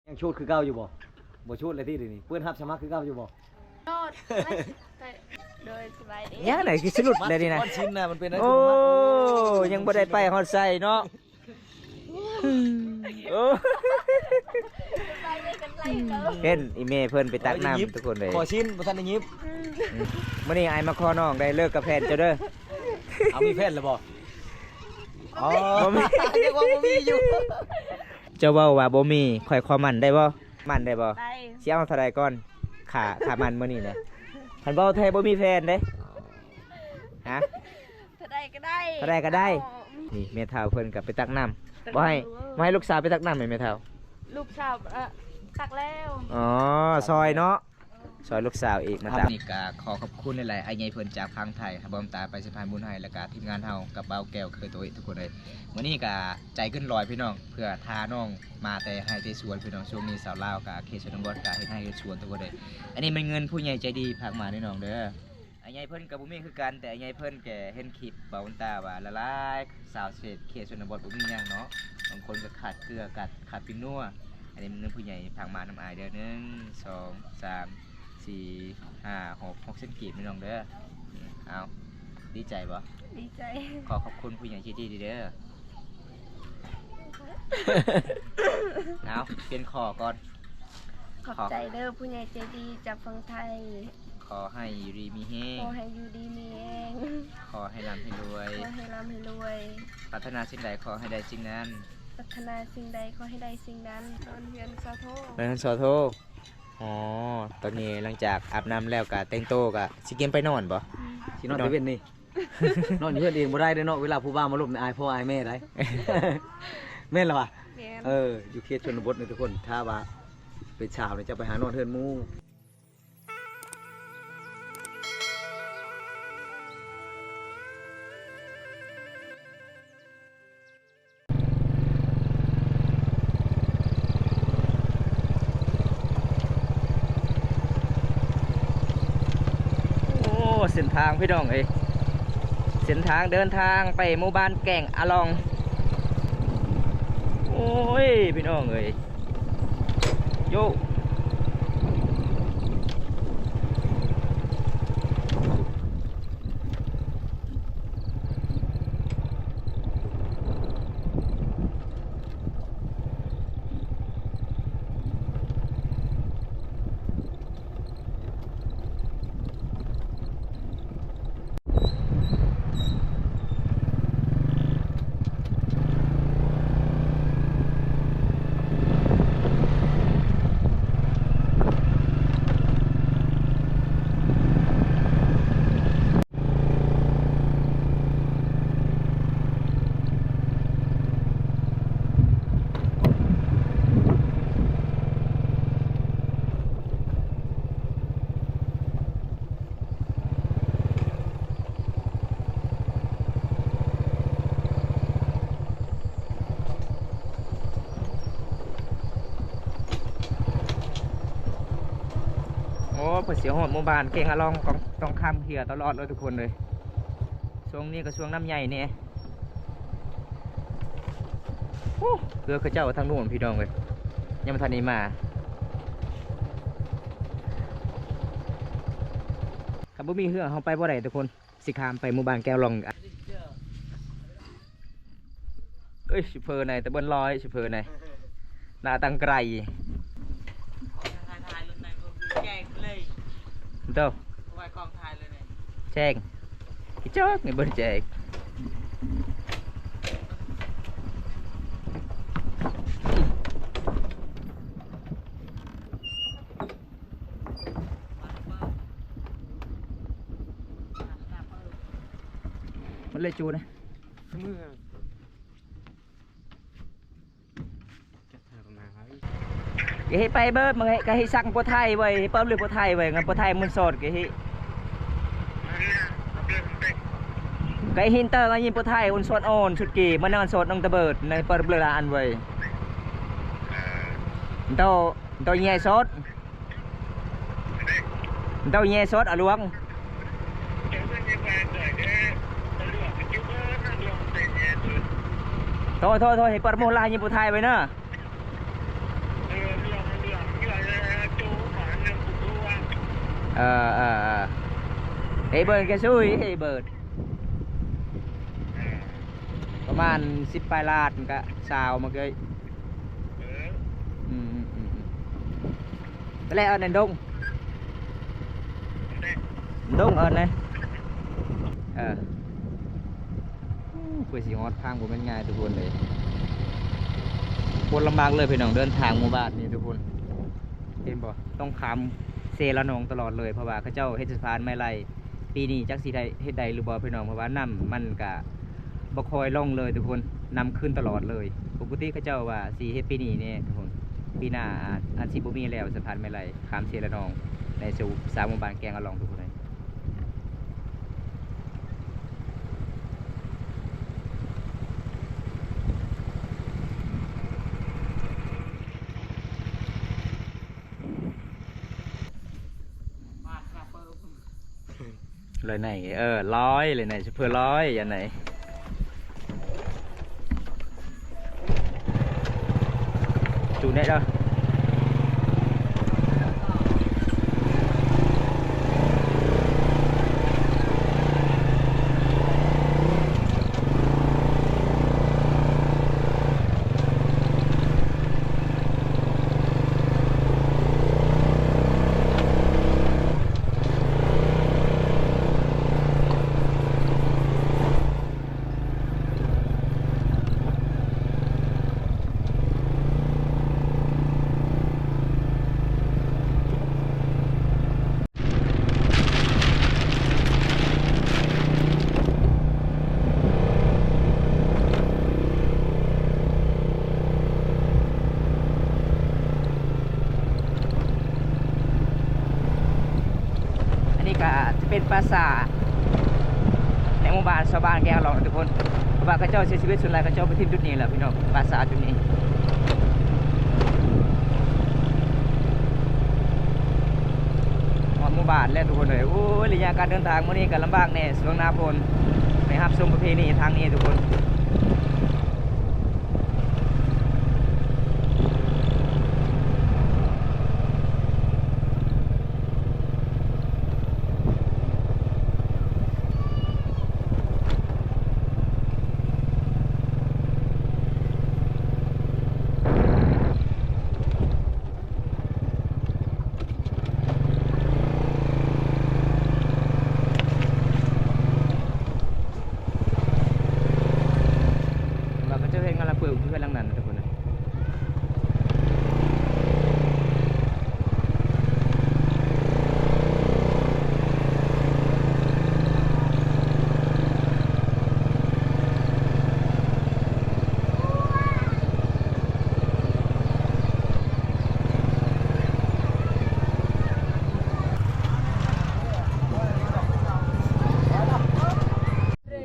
ຍັງໂສດຄືເກົ່າຢູ່ບໍ່? ບໍ່ໂສດແລ້ວຕິດຽວນີ້ ເປີດຮັບສະໝັກຄືເກົ່າຢູ່ບໍ່? ໂສດ. ໂດຍ ສະບາຍດີ. ຍາໄດ໋ຄືຊິຫຼຸດແລ້ວນີ້ນະ. ກ່ອນຊິນນະ ມັນເປັນ ໂອ້ ຍັງບໍ່ໄດ້ໄປຮອດໃສເນາະ. ໂອ້ ເຫັນອີແມ່ເພິ່ນໄປຕັກນ້ຳທຸກຄົນເລີຍ. ຂໍຊິນ ບໍ່ທັນໄດ້ຫຍິບ. ມື້ນີ້ອ້າຍມາຂໍນ້ອງໄດ້ເລີກກັບແຟນເຈົ້າເດີ. ເອົາ ມີແຟນແລ້ວບໍ່? ອໍ ບໍ່ມີ. ນຶກວ່າບໍ່ມີຢູ່. ເຈົ້າເວົ້າວ່າບໍ່ມີ ຂ້ອຍຂໍໝັ້ນໄດ້ບໍ່? ໝັ້ນໄດ້ບໍ່? ໄດ້. ຊິເອົາເທົ່າໃດກ່ອນ? ຄ່າ ຄ່າໝັ້ນມື້ນີ້ນະ. ຄັນເວົ້າແທ້ບໍ່ມີແຟນເດ້. ຮະ? ເທົ່າໃດກໍໄດ້ ເທົ່າໃດກໍໄດ້. ອໍ ນີ້ແມ່ເຖົ້າເພິ່ນກໍໄປຕັກນ້ຳ ຕັກ ບໍ່ໃຫ້ ບໍ່ໃຫ້ລູກສາວໄປຕັກນ້ຳໃຫ້ແມ່ເຖົ້າ. ລູກສາວ ເອີ ຕັກແລ້ວ. ອໍ ຊ່ອຍເນາະ ຊ່ອຍລູກສາວອີກ ມາຕັກ. ນີ້ກໍຂໍຂອບຄຸນຫຼາຍໆ ອ້າຍໃຫຍ່ເພິ່ນຈາກຝັ່ງໄທ ໃຫ້ບ່າວຕາໄປສະພານບຸນໃຫ້ ແລ້ວກໍທີມງານເຮົາກັບບ່າວແກ້ວເຄີຍໂຕເອງທຸກຄົນເລີຍ. ມື້ນີ້ກໍໃຈເກີນຮ້ອຍພີ່ນ້ອງ ເພື່ອພານ້ອງມາແຕ່ໄຮ່ແຕ່ສວນພີ່ນ້ອງ. ຊ່ວງນີ້ຊາວລາວກໍເຂດຊົນນະບົດກໍເຮັດໄຮ່ເຮັດສວນທຸກຄົນເລີຍ. ອັນນີ້ແມ່ນເງິນຜູ້ໃຫຍ່ໃຈດີຝາກມາເດີນ້ອງເດີ. ອ້າຍໃຫຍ່ເພິ່ນກໍບໍ່ມີຄືກັນ ແຕ່ອ້າຍໃຫຍ່ເພິ່ນແກເຫັນຄລິບບ່າວບຸນຕາວ່າຫຼາຍໆ ຊາວເຂດ ເຂດຊົນນະບົດບໍ່ມີຫຍັງເນາະ ບາງຄົນກໍຂາດເກືອ ຂາດ ຂາດປິງນົວ. ອັນນີ້ເງິນຜູ້ໃຫຍ່ຝາກມານຳອ້າຍເດີ ໜຶ່ງ ສອງ ສາມ ສີ່ ຫ້າ ຫົກ ຫົກແສນກີບ ພີ່ນ້ອງເດີ. ເອົາ ດີໃຈບໍ່? ດີໃຈ. ຂໍຂອບຄຸນຜູ້ໃຫຍ່ໃຈດີເດີ. ເອົາ ປ່ຽນຂໍກ່ອນ. ຂອບໃຈເດີຜູ້ໃຫຍ່ໃຈດີຈາກຝັ່ງໄທ. ຂໍໃຫ້ຢູ່ດີມີແຮງ. ຂໍໃຫ້ຢູ່ດີມີແຮງ. ຂໍໃຫ້ລ່ຳໃຫ້ລວຍ. ຂໍໃຫ້ລ່ຳໃຫ້ລວຍ. ປາດຖະໜາສິ່ງໃດຂໍໃຫ້ໄດ້ສິ່ງນັ້ນ. ປາດຖະໜາສິ່ງໃດຂໍໃຫ້ໄດ້ສິ່ງນັ້ນ. ນອນເຮືອນຊາໂທ. ນອນເຮືອນຊາໂທ. ອໍ ຕອນນີ້ຫຼັງຈາກອາບນ້ຳແລ້ວກະແຕ່ງໂຕກະຊິກຽມໄປນອນບໍ່? ອືມ ຊິນອນແຕ່ເວັນນີ້. ນອນຢູ່ເຮືອນເອງບໍ່ໄດ້ເດ້ເນາະ ເວລາຜູ້ບ່າວມາລົມນີ້ອາຍພໍ່ອາຍແມ່ໄດ໋. ແມ່ນລະວະ? ແມ່ນ. ເອີ ຢູ່ເຂດຊົນນະບົດນີ້ທຸກຄົນ ຖ້າວ່າເປັນສາວນີ້ຈະໄປຫານອນເຮືອນໝູ່. ໂອ້ ເສັ້ນທາງພີ່ນ້ອງເອີຍ ເສັ້ນທາງເດີນທາງໄປໝູ່ບ້ານແກ້ງອາລອງ. ໂອ້ຍ ພີ່ນ້ອງເອີຍ. ໂຍ ໂອ້ ເພິ່ນຊິຮອດໝູ່ບ້ານແກ້ງອາລອງ ຕ້ອງ ຕ້ອງຂ້າມເຮືອຕະຫຼອດເລີຍທຸກຄົນເລີຍ. ຊ່ວງນີ້ກໍຊ່ວງນ້ຳໃຫຍ່ແດ່. ໂອ້ ເຮືອເຂົາເຈົ້າທາງໂນ້ນພີ່ນ້ອງເອີຍ ຍັງບໍ່ທັນໄດ້ມາ. ຄັນບໍ່ມີເຮືອເຮົາໄປບໍ່ໄດ້ທຸກຄົນ ຊິຂ້າມໄປໝູ່ບ້ານແກ້ງອາລອງ. ເອີຍ ຊິເຟີໃນຕະເບິ່ນລອຍ ຊິເຟີໃນ ໜ້າຕັ້ງໄກລ. ແຈ້ງເລີຍ ໂຕ ເອົາໄວ້ກ້ອງຖ່າຍເລີຍນີ້ ແຈ້ງ ອີຈອກນີ້ບໍ່ແຈ້ງ. ມັນເລີຍຈູນະ ກະເຮັດໄປເບີດ ມັນກະເຮັດສັກປົວໄທເວີຍ ເປີບເລີຍປົວໄທເວີຍ ງານປົວໄທມັນສອດກະເຮັດ ກະເຫັນເຕີງ ຍິງປົວໄທ ອຸນສອດອອນ ຊຸດກີ ມານອນສອດນ້ອງຕະເບີດ ໃນເປີບເລີຍລະອັນເວີຍ ໂຕ ໂຕໃຫຍ່ສອດ ເຕົ້າແຍ່ຊອດອາຫຼວງ ໂທ ໂທ ໂທ ໃຫ້ປະໂມດລາຍຍິງຜູ້ໄທໄວ້ເນາະ. ເອີ ເອີ ເອີ ເຮີເບີດກະຊຸຍ ເຮີເບີດ ປະມານສິບປາຍລ້ານກະຊາວມາເກີຍ. ອືມ ອືມ ອືມ ອືມ ໄປແລ້ວ ເອີ ໃນດົງ ດົງ ເອີ ໃນ ເອີ ໂອ້ ກວ່າຊິຮອດທາງບໍ່ແມ່ນງ່າຍທຸກຄົນເອີຍ ໂຄດລຳບາກເລີຍພີ່ນ້ອງ ເດີນທາງໝູ່ບ້ານນີ້ທຸກຄົນ ເຫັນບໍ່ ຕ້ອງຂ້າມເຊລະນອງຕະຫຼອດເລີຍ ເພາະວ່າເຂົາເຈົ້າເຮັດສະພານໄມ້ໄລ່ ປີນີ້ຈັກຊິໄດ້ເຮັດໄດ້ຫຼືບໍ່ພີ່ນ້ອງ ເພາະວ່ານ້ຳມັນກະບໍ່ຄ່ອຍລົງເລີຍທຸກຄົນ ນ້ຳຂຶ້ນຕະຫຼອດເລີຍ. ປົກກະຕິເຂົາເຈົ້າວ່າຊິເຮັດປີນີ້ແນ່ທຸກຄົນ ປີໜ້າອາດ ອາດຊິບໍ່ມີແລ້ວ ສະພານໄມ້ໄລ່ຂ້າມເຊລະນອງ ໃນສາມໝູ່ບ້ານແກງອາລອງທຸກຄົນເອີຍ. ເລີຍໃນ ເອີ ລອຍເລີຍໃນ ຊຸບເພີລອຍ ອັນໃນ ຈູແນະເດີ. ອັນນີ້ກະຈະເປັນປາສາດໃນໝູ່ບ້ານ ຊາວບ້ານແກງອາລອງທຸກຄົນ ເພາະວ່າເຂົາເຈົ້າເສຍຊີວິດ ສ່ວນຫຼາຍເຂົາເຈົ້າໄປຖິ້ມຈຸດນີ້ແຫຼະພີ່ນ້ອງ ປາສາດຈຸດນີ້. ຮອດໝູ່ບ້ານແລ້ວທຸກຄົນເອີຍ. ໂອ້ຍ ໄລຍະການເດີນທາງມື້ນີ້ກໍລຳບາກແດ່ ຊ່ວງໜ້າຝົນ ໄປຮັບຊົມປະເພນີທາງນີ້ທຸກຄົນ. ວ່າເຂົາເຈົ້າເຮັດງານລະເບີດເຮືອນຫຼັງນັ້ນນະທຸກຄົນນະ.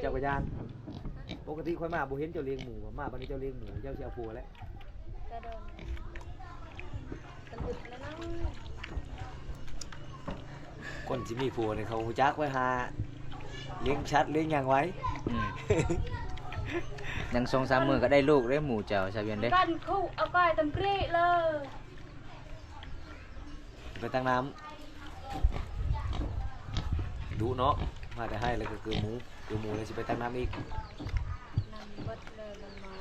ຈັກກະຍານ ປົກກະຕິຂ້ອຍມາບໍ່ເຫັນເຈົ້າລ້ຽງໝູ ມາບັດນີ້ເຈົ້າລ້ຽງໝູ ເຈົ້າຊິເອົາຜົວແລ້ວ. ຄົນຊິມີຜົວນີ້ເຂົາຮູ້ຈັກໄວ້ຫາລ້ຽງສັດລ້ຽງຫຍັງໄວ້. ອືມ ຍັງສອງສາມມື້ກໍໄດ້ລູກເດ້ໝູເຈົ້າ ຊາວວຽນເດ້. ກັນຄຸເອົາກ້ອຍຕຳເກຣເລີ ໄປຕັກນ້ຳ ດຸເນາະ ມາແຕ່ໄຮ່ແລ້ວກໍເກືອໝູ ເກືອໝູແລ້ວຊິໄປຕັກນ້ຳອີກ ນ້ຳເບິດເລີຍ ມັນມາ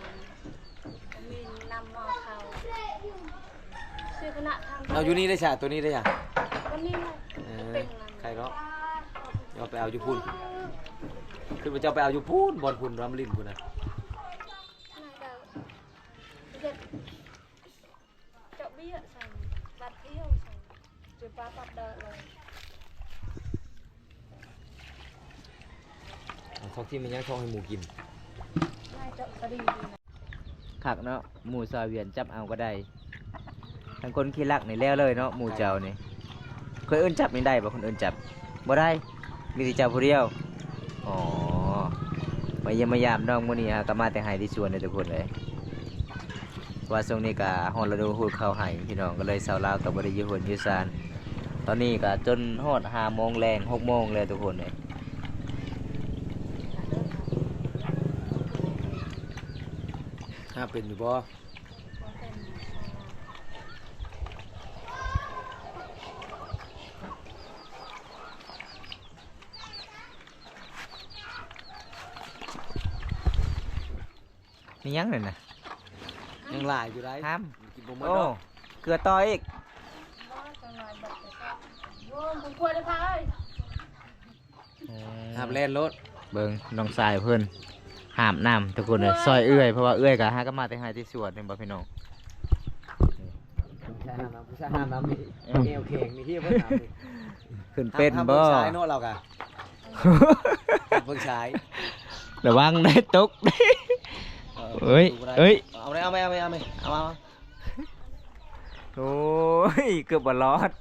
ມີນ້ຳໝໍ້ເຂົ້າ ຊື່ຄະນະທາງ ເອົາຢູ່ນີ້ໄດ້ຊະ ໂຕນີ້ໄດ້ຊະ ໂຕນີ້ແຫຼະ. ເອີ ໄຄເນາະ ເຈົ້າໄປເອົາຢູ່ພຸ້ນ ຄືວ່າເຈົ້າໄປເອົາຢູ່ພຸ້ນ ບ່ອນພຸ້ນ ລຳລິນພຸ້ນນະ. ເຈາະເບ້ຍໃສ່ ບາດອຽວໃສ່ ຈະປາປັບດາເລີຍ. ເອົາທອກທີ່ມັນຍັງທອກໃຫ້ໝູກິນ. ຄັກເນາະ ໝູຊາວວຽນຈັບເອົາກໍໄດ້. ທັງຄົນຂີ້ລັກນີ້ແລ້ວເລີຍເນາະ ໝູເຈົ້ານີ້. ຄົນອື່ນຈັບນີ້ໄດ້ບໍ່? ຄົນອື່ນຈັບບໍ່ໄດ້ ມີແຕ່ເຈົ້າຜູ້ດຽວ. ອໍ ມາຢ້ຽມມາຢາມນ້ອງ ມື້ນີ້ເຮົາກໍມາແຕ່ໄຮ່ແຕ່ສວນເດີທຸກຄົນເອີຍ. ເພາະວ່າຊ່ວງນີ້ກະຮອດລະດູຮູດເຂົ້າໄຮ່ພີ່ນ້ອງ ກໍເລີຍຊາວລາວກໍບໍ່ໄດ້ຢູ່ເຮືອນຢູ່ຊານ. ຕອນນີ້ກະຈົນຮອດຫ້າໂມງແລງ ຫົກໂມງແລ້ວທຸກຄົນເອີຍ. ຫາເປັນຢູ່ບໍ່? ບໍ່ເປັນ. ເອີ ມີຫຍັງນັ້ນນະ? ຍັງຫຼາຍຢູ່ໄດ໋ ຫ້າມ ກິນບໍ່ໝົດ ໂອ້ ດອກ ເກືອຕໍ່ອີກ. ອືມ ຫາບແລ່ນໂລດ. ເບິ່ງນ້ອງຊາຍເພິ່ນຫາບນ້ຳ ທຸກຄົນເອີຍ ຊ່ອຍເອື້ອຍ ເພາະວ່າເອື້ອຍກໍຫາກໍມາແຕ່ໄຮ່ແຕ່ສວນ ເຫັນບໍ່ພີ່ນ້ອງ? ຜູ້ຊາຍຫາບນ້ຳ ຜູ້ຊາຍຫາບນ້ຳນີ້ ເອີ ແອວແຂງນີ້ ທີ່ເພິ່ນຫາບນີ້ ຂຶ້ນເປັນບໍ່? ຫາບເບິ່ງຊາຍເນາະ ລາວກະ ຫາບເບິ່ງຊາຍ ລະວັງໄດ້ຕົກ. ເອີ ເອີຍ ເອີຍ ເອົາໄດ້ ເອົາໄປ ເອົາໄປ ເອົາໄປ ເອົາມາ. ໂອ້ຍ ເກືອບບໍ່ລອດ.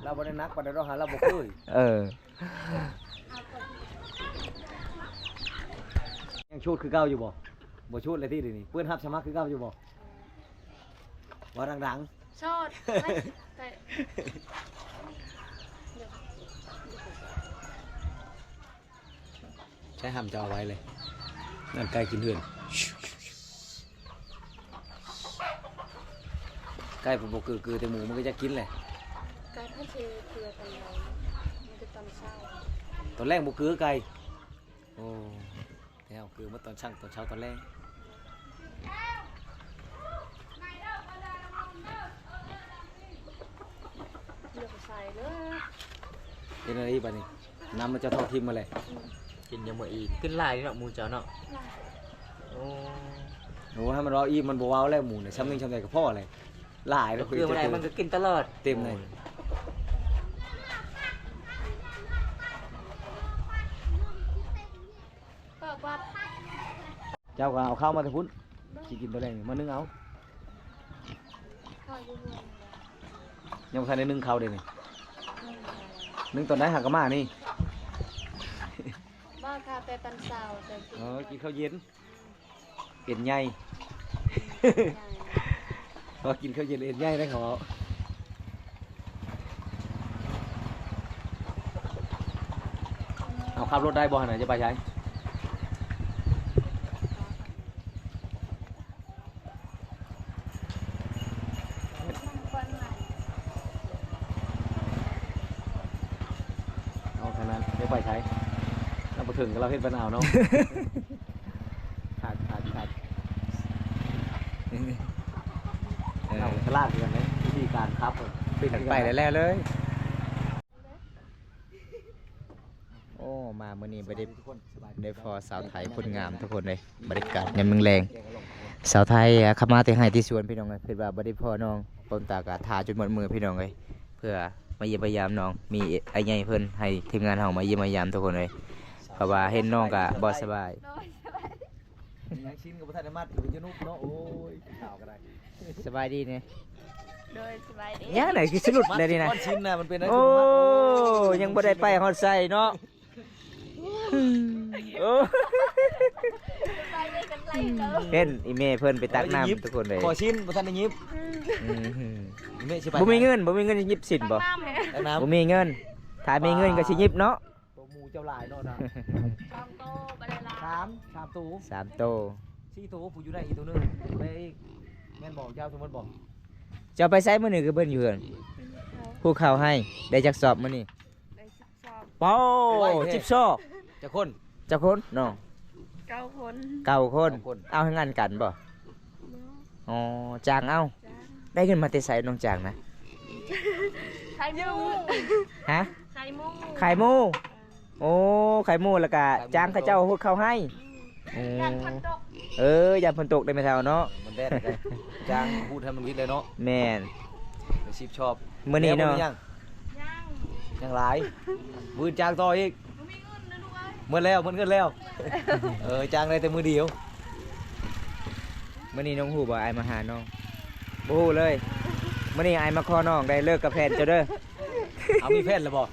ລາວບໍ່ໄດ້ໜັກປານໃດດອກ ຫາລາວບໍ່ເຄີຍ. ເອີ ຍັງໂສດຄືເກົ່າຢູ່ບໍ່? ບໍ່ໂສດແລ້ວຕິດຽວນີ້ ເປີດຮັບສະໝັກຄືເກົ່າຢູ່ບໍ່? ເວົ້າດັງໆ. ໂສດ. ໃຊ້ຫຳເຈົ້າເອົາໄວ້ເລີຍ ນັ້ນໄກ່ຂຶ້ນເຮືອນ. ໄກ່ມັນບໍ່ກືໆ ແຕ່ໝູມັນກໍຢາກກິນແຫຼະ. ໄກ່ພັດເຊເກືອຕອນໃດ? ມັນກໍຕອນເຊົ້າ ຕອນແລງບໍ່ກືໄກ່. ໂອ້ ແຕ່ເຮົາກືໝົດຕອນເຊົ້າ ຕອນເຊົ້າຕອນແລງ. ເລືອກໃສ່ເລີຍ. ເຮັດແນວໃດບາດນີ້? ນ້ຳມັນຈະເທາະຖິ້ມມາແລ້ວ. ອືມ ກິນຍັງບໍ່ອີ່ມ. ກິນຫຼາຍເນາະ ໝູເຈົ້າເນາະ. ຫຼາຍ. ໂອ້ ໂອ້ ໃຫ້ມັນເວົ້າອີ່ມ ມັນບໍ່ເວົ້າແລ້ວ ໝູນະ ຊ່ຳໜຶ່ງຊ່ຳໃດກໍພໍແລ້ວ. ຫຼາຍ ກໍຄືບໍ່ໄດ້ ມັນກໍກິນຕະຫຼອດ ເຕັມເລີຍ. ເຈົ້າກໍເອົາເຂົ້າມາແຕ່ພຸ້ນ ຊິກິນຕອນແລງນີ້ ມາໜຶ້ງເອົາ. ຍັງບໍ່ທັນໄດ້ໜຶ້ງເຂົ້າເດ້ນີ້. ໜຶ້ງຕອນໃດຫາກໍມານີ້? ບໍ່ ຂ້າແຕ່ຕອນເຊົ້າ ແຕ່ກິນ ອໍ ກິນເຂົ້າເຢັນ. ເອັນໃຫຍ່ ເອີ ເພາະວ່າກິນເຂົ້າເຢັນເອັນໃຫຍ່ໄດ໋ ເຂົາເວົ້າ. ເອົາ ຂັບລົດໄດ້ບໍ່ຫັ້ນນະ? ຈະໄປໃສ? ເອົາ ຂະໜາດໄດ້ໄປໃສ ລາວບໍ່ເຖິງກໍລາວເຮັດບັນເອົາເນາະ. ຄັກໆໆ ເອີ ເຮົາກໍສະຫຼາດຄືກັນເດ້ ວິທີການຂັບ ເປັນ ໄປແລ້ວໆເລີຍ. ໂອ້ ມາມື້ນີ້ບໍ່ໄດ້ ໄດ້ພໍ້ສາວໄທຄົນງາມທຸກຄົນເລີຍ. ບັນຍາກາດຍາມແລງໆ ສາວໄທ ອາ ຂັບມາແຕ່ໄຮ່ແຕ່ສວນ ພີ່ນ້ອງເອີຍ. ຄິດວ່າບໍ່ໄດ້ພໍ້ນ້ອງ ເບິ່ງຕາກະຖ້າຈົນໝົດມື້ ພີ່ນ້ອງເອີຍ ເພື່ອມາຢ້ຽມມາຢາມນ້ອງ. ມີອ້າຍໃຫຍ່ເພິ່ນໃຫ້ທີມງານເຮົາມາຢ້ຽມມາຢາມທຸກຄົນເລີຍ ເພາະວ່າເຫັນນ້ອງກະບໍ່ສະບາຍ. ໂດຍ ສະບາຍ. ຍັງຊິນກໍບໍ່ທັນໄດ້ມັດ ຢູ່ນຸບເນາະ. ໂອ້ຍ ຂາວກໍໄດ້. ສະບາຍດີແດ່. ໂດຍ ສະບາຍດີ. ຍັງໄດ້ຄືສະຫຼຸດເລີຍນີ້ນະ. ມັດຊິນນະ ມັນເປັນ ໂອ້ ຍັງບໍ່ໄດ້ໄປຮອດໃສເນາະ. ໂອ້ ເຫັນອີ່ແມ່ເພິ່ນໄປຕັກນ້ຳທຸກຄົນເລີຍ. ຂໍຊິນ ບໍ່ທັນໄດ້ຫຍິບ. ອືມ ອີ່ແມ່ຊິໄປ ບໍ່ມີເງິນ ບໍ່ມີເງິນຊິຫຍິບຊິນບໍ່? ຕັກນ້ຳ ບໍ່ມີເງິນ. ຖ້າມີເງິນກໍຊິຫຍິບເນາະ. ໂຕໝູເຈົ້າຫຼາຍເນາະນະ. ສາມໂຕ ບໍ່ໄດ້ຫຼາຍ. ສາມ ສາມໂຕ. ສາມໂຕ. ສີ່ໂຕ ຜູ້ຢູ່ໃນອີກໂຕໜຶ່ງ ຜູ້ໃດອີກ? ແມ່ນບໍ່? ເຈົ້າສົມມຸດບໍ່? ເຈົ້າໄປໃສມື້ນີ້? ຄືເພິ່ນຢູ່ເຮືອນ ເຂົາ ຜູ້ເຂົາໃຫ້. ໄດ້ຈັກສອບມື້ນີ້? ໄດ້ສິບສອບ. ໂອ້ ໂອ້ຍ ສິບສອບ. ຈັກຄົນ? ຈັກຄົນນ້ອງ? ເກົ້າຄົນ. ເກົ້າຄົນ. ເກົ້າຄົນ. ເອົາໃຫ້ງານກັນບໍ່? ບໍ່. ອໍ ຈ້າງເອົາ. ຈ້າງ. ໄດ້ເງິນມາແຕ່ໃສນ້ອງຈ້າງນະ? ຂາຍໝູ. ຮະ? ຂາຍໝູ. ຂາຍໝູ. ເອີ. ໂອ້ ຂາຍໝູ ແລ້ວກະຈ້າງເຂົາເຈົ້າຫົດເຂົ້າໃຫ້. ອືມ. ໂອ້ ຢ້ານຝົນຕົກ. ເອີ ຢ້ານຝົນຕົກເດ້ແມ່ເຖົ້າເນາະ. ມັນແດດ ຈ້າງຫູດໃຫ້ມັນວິດເລີຍເນາະ. ແມ່ນ. ໄດ້ສິບສອບ. ມື້ນີ້ເນາະ. ແລ້ວບໍ່ມີຫຍັງ? ຍັງ. ຍັງຫຼາຍ. ມື້ອື່ນຈ້າງຕໍ່ອີກ. ບໍ່ມີເງິນນະລູກເອີຍ. ໝົດແລ້ວ ໝົດເງິນແລ້ວ. ເອີ ຈ້າງໄດ້ແຕ່ມື້ດຽວ. ມື້ນີ້ນ້ອງຮູ້ບໍ່ ອ້າຍມາຫານ້ອງ? ບໍ່ຮູ້ເລີຍ. ມື້ນີ້ອ້າຍມາຂໍນ້ອງໄດ້ເລີກກັບແຟນເຈົ້າເດີ. ເອົາ ມີແຟນແລ້ວບໍ່?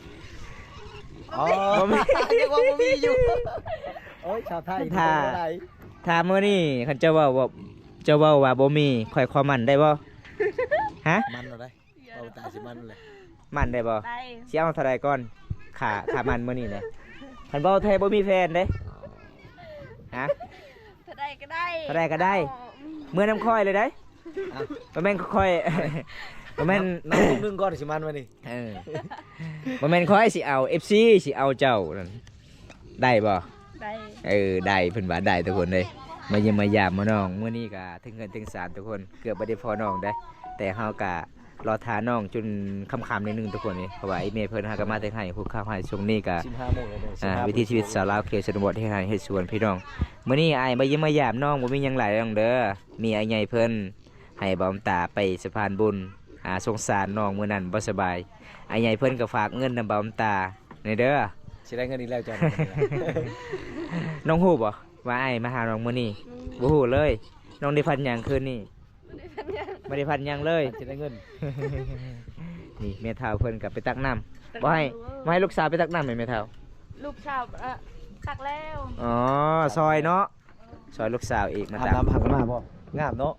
ອໍ ບໍ່ມີ. ຍັງວ່າບໍ່ມີຢູ່. ໂອ້ຍ ຊາວໄທ ຖ້າ ຖ້າມື້ນີ້ຄັນເຈົ້າເວົ້າວ່າ ເຈົ້າເວົ້າວ່າບໍ່ມີ ຂ້ອຍຂໍໝັ້ນໄດ້ບໍ່? ຮະ? ໝັ້ນເອົາໄດ້. ເວົ້າຕາຍຊິໝັ້ນເລີຍ. ໝັ້ນໄດ້ບໍ່? ໄດ້. ຊິເອົາເທົ່າໃດກ່ອນ? ຄ່າ ຄ່າໝັ້ນມື້ນີ້ນະ. ຄັນເວົ້າແທ້ບໍ່ມີແຟນເດ້. ຮະ? ເທົ່າໃດກໍໄດ້. ເທົ່າໃດກໍໄດ້. ເອົາ. ເມືອນຳຂ້ອຍເລີຍໄດ໋. ເອົ້າ. ບໍ່ແມ່ນຂ້ອຍ ບໍ່ແມ່ນ ນັບ ນັບລູກໜຶ່ງກ່ອນຊິໝັ້ນມື້ນີ້. ເອີ ບໍ່ແມ່ນຂ້ອຍຊິເອົາ ເອັຟຊີຊິເອົາເຈົ້ານັ້ນ ໄດ້ບໍ່? ໄດ້. ເອີ ໄດ້ ເພິ່ນວ່າໄດ້ທຸກຄົນເລີຍ. ມາຢ້ຽມມາຢາມນ້ອງ ມື້ນີ້ກະເຖິງເຮືອນເຖິງຊານທຸກຄົນ ເກືອບບໍ່ໄດ້ພໍ້ນ້ອງເດ້ ແຕ່ເຮົາກະລໍຖ້ານ້ອງຈົນຄ່ຳໆໜ້ອຍໜຶ່ງທຸກຄົນເອີຍ ເພາະວ່າອີ່ແມ່ເພິ່ນຫາກະມາແຕ່ໄຮ່ ຜູ້ເຂົ້າໄຮ່ຊ່ວງນີ້ກະ ສິບຫ້າໂມງແລ້ວເດີ ອ່າ ສິບຫ້າ ວິຖີຊີວິດຊາວລາວເຂດຊົນນະບົດ ເຮັດໄຮ່ເຮັດສວນພີ່ນ້ອງ. ມື້ນີ້ອ້າຍມາຢ້ຽມມາຢາມນ້ອງ ບໍ່ມີຫຍັງຫຼາຍນ້ອງເດີ ມີອ້າຍໃຫຍ່ເພິ່ນໃຫ້ບ່າວບຸນຕາໄປສະພານບຸນ ອ່າ ສົງສານນ້ອງ ມື້ນັ້ນບໍ່ສະບາຍ ອ້າຍໃຫຍ່ເພິ່ນກະຝາກເງິນນຳບ່າວບຸນຕາແດ່ເດີ. ຊິໄດ້ເງິນອີກແລ້ວເຈົ້າ ນ້ອງຮູ້ບໍ່ ວ່າອ້າຍມາຫານ້ອງມື້ນີ້? ອືມ ບໍ່ຮູ້ເລີຍ. ນ້ອງໄດ້ຝັນຫຍັງຄືນນີ້? ບໍ່ໄດ້ຝັນຫຍັງ ບໍ່ໄດ້ຝັນຫຍັງເລີຍ ຝັນຊິໄດ້ເງິນ. ນີ້ແມ່ເຖົ້າເພິ່ນກໍໄປຕັກນ້ຳ ຕັກນ້ຳ ບໍ່ໃຫ້ ບໍ່ໃຫ້ລູກສາວໄປຕັກນ້ຳໃຫ້ແມ່ເຖົ້າ. ລູກສາວ ເອີ ຕັກແລ້ວ. ອໍ ຊ່ອຍເນາະ ຊ່ອຍລູກສາວອີກ ມາ ອາບ ຕາມ ນ້ຳຫາກັນມາບໍ່? ງາມເນາະ.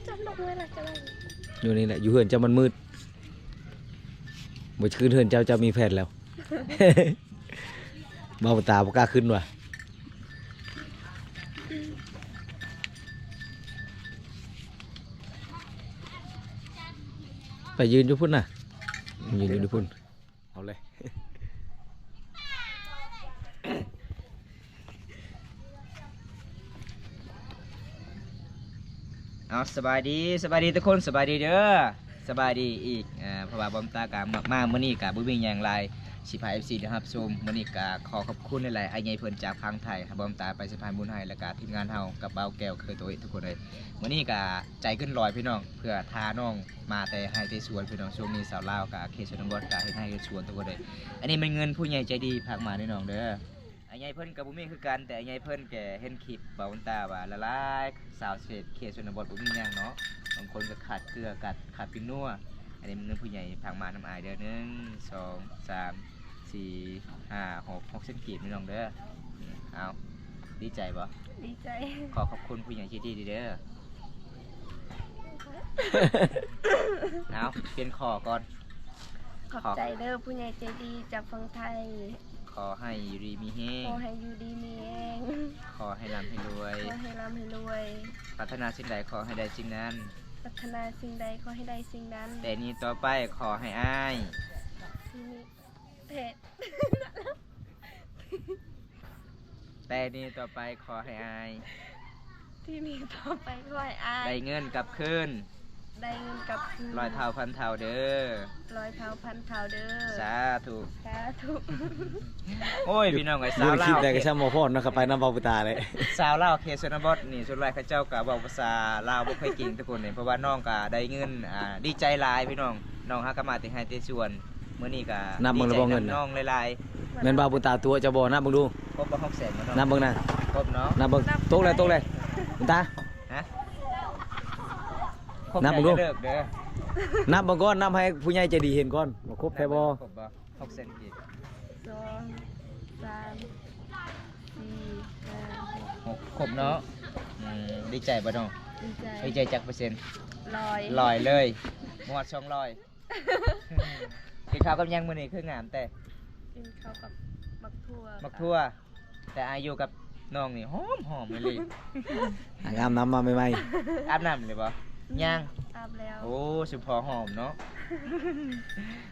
ຈັບດອກໄມ້ລະຈະໄດ້ ຢູ່ນີ້ແຫຼະ ຢູ່ເຮືອນເຈົ້າມັນມືດ ບໍ່ຄືນເຮືອນເຈົ້າ ເຈົ້າມີແຟນແລ້ວ ເວົ້າຕາບໍ່ກ້າຂຶ້ນວ່າ ໄປຢືນຢູ່ພຸ້ນນະ ຢືນຢູ່ພຸ້ນ. ເອົາເລີຍ ເອົາ ສະບາຍດີ ສະບາຍດີທຸກຄົນ ສະບາຍດີເດີ ສະບາຍດີອີກ ເພາະວ່າບ່າວບຸນຕາກະມາມື້ນີ້ກະບໍ່ມີຫຍັງຫຼາຍ ຊິພາເອັຟຊີໄດ້ຮັບຊົມ. ມື້ນີ້ກະຂໍຂອບຄຸນຫຼາຍໆ ອ້າຍໃຫຍ່ເພິ່ນຈາກຝັ່ງໄທ ໃຫ້ບ່າວບຸນຕາໄປສະພານບຸນໃຫ້ ແລ້ວກະທີມງານເຮົາກັບບ່າວແກ້ວ ຄືໂຕເອງທຸກຄົນເອີຍ. ມື້ນີ້ກະໃຈເກີນຮ້ອຍພີ່ນ້ອງ ເພື່ອຖ້ານ້ອງ ມາແຕ່ໄຮ່ແຕ່ສວນພີ່ນ້ອງ ຊ່ວງນີ້ຊາວລາວກະເຂດຊົນນະບົດກະເຮັດໄຮ່ເຮັດສວນທຸກຄົນເອີຍ. ອັນນີ້ແມ່ນເງິນຜູ້ໃຫຍ່ໃຈດີຝາກມາໃຫ້ນ້ອງເດີ. ອ້າຍໃຫຍ່ເພິ່ນກະບໍ່ມີຄືກັນ ແຕ່ອ້າຍໃຫຍ່ເພິ່ນກະເຫັນຄລິບບ່າວບຸນຕາວ່າຫຼາຍໆ ຊາວເຂດ ເຂດຊົນນະບົດບໍ່ມີຫຍັງເນາະ ບາງຄົນກະຂາດເກືອ ຂາດ ຂາດປິງນົວ. ອັນນີ້ເງິນຜູ້ໃຫຍ່ຝາກມານຳອ້າຍເດີ ໜຶ່ງ ສອງ ສາມ ສີ່ ຫ້າ ຫົກ ຫົກແສນກີບພີ່ນ້ອງເດີ. ເອົາ ດີໃຈບໍ່? ດີໃຈ. ຂໍຂອບຄຸນຜູ້ໃຫຍ່ໃຈດີເດີ. ເອົາ ປ່ຽນຂໍ້ກ່ອນ. ຂອບໃຈເດີຜູ້ໃຫຍ່ໃຈດີຈາກຝັ່ງໄທ. ຂໍໃຫ້ຢູ່ດີມີແຮງ. ຂໍໃຫ້ຢູ່ດີມີແຮງ. ຂໍໃຫ້ລ່ຳໃຫ້ລວຍ. ຂໍໃຫ້ລ່ຳໃຫ້ລວຍ. ປາດຖະໜາສິ່ງໃດຂໍໃຫ້ໄດ້ສິ່ງນັ້ນ. ປາດຖະໜາສິ່ງໃດຂໍໃຫ້ໄດ້ສິ່ງນັ້ນ. ແຕ່ນີ້ຕໍ່ໄປຂໍໃຫ້ອ້າຍ. ທີ່ນີ້ ແຕ່ ແຕ່ນີ້ຕໍ່ໄປຂໍໃຫ້ອ້າຍ ທີ່ນີ້ຕໍ່ໄປຂໍໃຫ້ອ້າຍ ໄດ້ເງິນກັບຄືນ ໄດ້ເງິນກັບຄືນ ຮ້ອຍເທົ່າພັນເທົ່າເດີ ຮ້ອຍເທົ່າພັນເທົ່າເດີ ສາທຸ ສາທຸ. ໂອ້ຍ ພີ່ນ້ອງເອີຍ ຊາວລາວ ຄິດໄດ້ກໍຊ່ຳບໍ່ພໍ້ເນາະ ກໍໄປນຳເວົ້າໄປຕາເລີຍ ຊາວລາວເຂດຊົນນະບົດນີ້ ສ່ວນຫຼາຍເຂົາເຈົ້າກໍເວົ້າພາສາລາວບໍ່ຄ່ອຍເກັ່ງທຸກຄົນເດ້ ເພາະວ່ານ້ອງກໍໄດ້ເງິນ ອ່າ ດີໃຈຫຼາຍພີ່ນ້ອງ ນ້ອງຫາກໍມາແຕ່ໄຮ່ແຕ່ສວນ. ມື້ນີ້ກະ ນັບເບິ່ງແລ້ວບໍ່ເງິນ ນ້ອງຫຼາຍໆ ແມ່ນບໍ່ບຸນຕາຕົວະເຈົ້າບໍ່? ນັບເບິ່ງດູ ຄົບບໍ່ ຫົກແສນບໍ່ນ້ອງ? ນັບເບິ່ງນະ ຄົບເນາະ ນັບເບິ່ງ ນັບເບິ່ງ ຕົກແລ້ວ ຕົກແລ້ວ ບຸນຕາ ຮະ? ນັບເບິ່ງດູ ເລີກເດີ ນັບເບິ່ງກ່ອນ ນັບໃຫ້ຜູ້ໃຫຍ່ໃຈດີເຫັນກ່ອນວ່າຄົບແທ້ບໍ່? ຄົບບໍ່? ຫົກແສນກີບ ສອງ ສາມ ສີ່ ຫ້າ ຫົກ ຫົກ ຄົບເນາະ. ອືມ ດີໃຈບໍ່ນ້ອງ? ດີໃຈ ດີໃຈຈັກເປີເຊັນ? ຮ້ອຍ ຮ້ອຍເລີຍ ບໍ່ຮອດສອງຮ້ອຍ. ກິນເຂົ້າກັບຫຍັງມື້ນີ້ຄືງາມແຕ່? ກິນເຂົ້າກັບໝາກຖົ່ວ ໝາກຖົ່ວ ແຕ່ອາຍຸກັບນ້ອງນີ້ຫອມໆອີ່ຫຼີ ອາບນ້ຳມາໃໝ່ໆ ອາບນ້ຳແລ້ວບໍ່? ອືມ ຍັງ ອາບແລ້ວ ໂອ້ ສົມພໍຫອມເນາະ.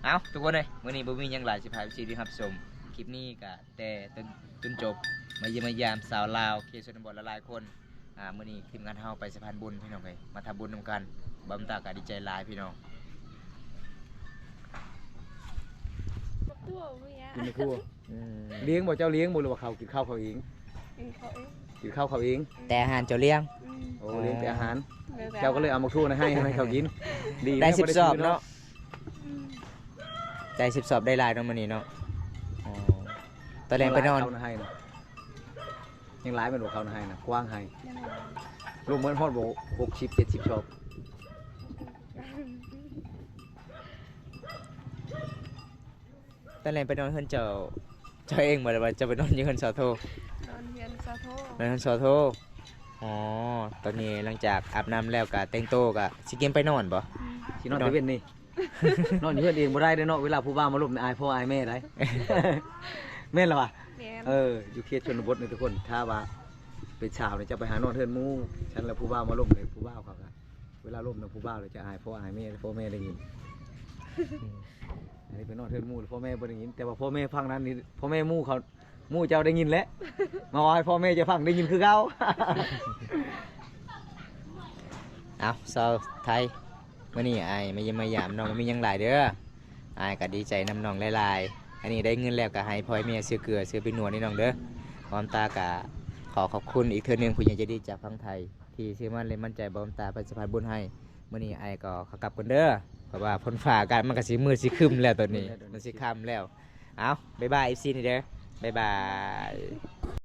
ເອົ້າ ທຸກຄົນເອີຍ ມື້ນີ້ບໍ່ມີຫຍັງຫຼາຍ ຊິພາເອັຟຊີໄດ້ຮັບຊົມຄລິບນີ້ກະແຕ່ຕົ້ນຈົນຈົບ ມາຢ້ຽມມາຢາມຊາວລາວເຂດຊົນນະບົດຫຼາຍໆຄົນ. ອ່າ ມື້ນີ້ທີມງານເຮົາໄປສະພານບຸນພີ່ນ້ອງເອີຍ ມາທຳບຸນນຳກັນ ບ່າວບຸນຕາກໍດີໃຈຫຼາຍພີ່ນ້ອງ. ບັກຖົ່ວບໍ່ມີຫຍັງ ກິນບັກຖົ່ວ ອືມ ລ້ຽງບໍ່ ເຈົ້າລ້ຽງບໍ່ ຫຼືວ່າເຂົາກິນເຂົ້າເຂົາເອງ? ກິນເຂົ້າເອງ ກິນເຂົ້າເຂົາເອງ ແຕ່ອາຫານເຈົ້າລ້ຽງ? ອືມ ໂອ້ ລ້ຽງແຕ່ອາຫານ ເອີ ເຈົ້າກໍເລີຍເອົາບັກຖົ່ວໃຫ້ ໃຫ້ເຂົາກິນ ດີ ໄດ້ສິບສອບເນາະ ອືມ ໄດ້ສິບສອບ ໄດ້ຫຼາຍເນາະມື້ນີ້ເນາະ. ອໍ ຕອນແລງໄປນອນ ເຂົານະໃຫ້ນະ ຍັງຫຼາຍແມ່ນບໍ່ ເຂົານະໃຫ້ນະ ກວ້າງໃຫ້ ຍັງຫຼາຍ ລວມເໝິດຮອດບໍ່ ຫົກສິບ ເຈັດສິບສອບ. ຕອນແລງໄປນອນເຮືອນເຈົ້າ ເຈົ້າເອງບໍ່ ຫຼືວ່າເຈົ້າໄປນອນຢູ່ເຮືອນສາວໂທ? ນອນເຮືອນສາວໂທ ນອນເຮືອນສາວໂທ. ອໍ ຕອນນີ້ຫຼັງຈາກອາບນ້ຳແລ້ວກະແຕ່ງໂຕກະຊິກຽມໄປນອນບໍ່? ອືມ ຊິນອນແຕ່ເວັນນີ້ ນອນຢູ່ເຮືອນເອງບໍ່ໄດ້ເດ້ເນາະ ເວລາຜູ້ບ່າວມາລົມນີ້ອາຍພໍ່ອາຍແມ່ໄດ໋ ແມ່ນລະວະ? ແມ່ນ ເອີ ຢູ່ເຂດຊົນນະບົດນີ້ທຸກຄົນ ຖ້າວ່າເປັນສາວນີ້ຈະໄປຫານອນເຮືອນໝູ່ ຊັ້ນລະຜູ້ບ່າວມາລົມນີ້ ຜູ້ບ່າວເຂົາກະ ເວລາລົມນຳຜູ້ບ່າວແລ້ວຈະອາຍພໍ່ອາຍແມ່ ພໍ່ແມ່ໄດ້ຍິນ. ອັນນີ້ໄປນອນເຮືອນໝູ່ ພໍ່ແມ່ບໍ່ໄດ້ຍິນ ແຕ່ວ່າພໍ່ແມ່ຝັ່ງນັ້ນນີ້ ພໍ່ແມ່ໝູ່ເຂົາ ໝູ່ເຈົ້າໄດ້ຍິນແຫຼະ ມາເວົ້າໃຫ້ພໍ່ແມ່ເຈົ້າຟັງໄດ້ຍິນຄືເກົ່າ. ເອົາ ຊາວໄທ ມື້ນີ້ອ້າຍມາຢ້ຽມມາຢາມນ້ອງ ບໍ່ມີຫຍັງຫຼາຍເດີ ອ້າຍກໍດີໃຈນຳນ້ອງຫຼາຍໆ ອັນນີ້ໄດ້ເງິນແລ້ວກໍໃຫ້ພໍ່ໃຫ້ແມ່ຊື້ເກືອ ຊື້ໄປນວດນີ້ນ້ອງເດີ. ບ່າວຕາກໍຂໍຂອບຄຸນອີກເທື່ອໜຶ່ງ ຜູ້ໃຫຍ່ໃຈດີຈາກຝັ່ງໄທ ທີ່ເຊື່ອໝັ້ນ ແລະ ໝັ້ນໃຈບ່າວຕາເປັນສະພານບຸນໃຫ້. ມື້ນີ້ອ້າຍກໍຂໍກັບກ່ອນເດີ ເພາະວ່າຝົນຟ້າອາກາດມັນກໍຊິມືດຊິຄຶ້ມແລ້ວ ຕອນນີ້ມັນຊິຄ່ຳແລ້ວ. ເອົາ ບາຍບາຍ ເອັຟຊີ ນີ້ເດີ ບາຍບາຍ.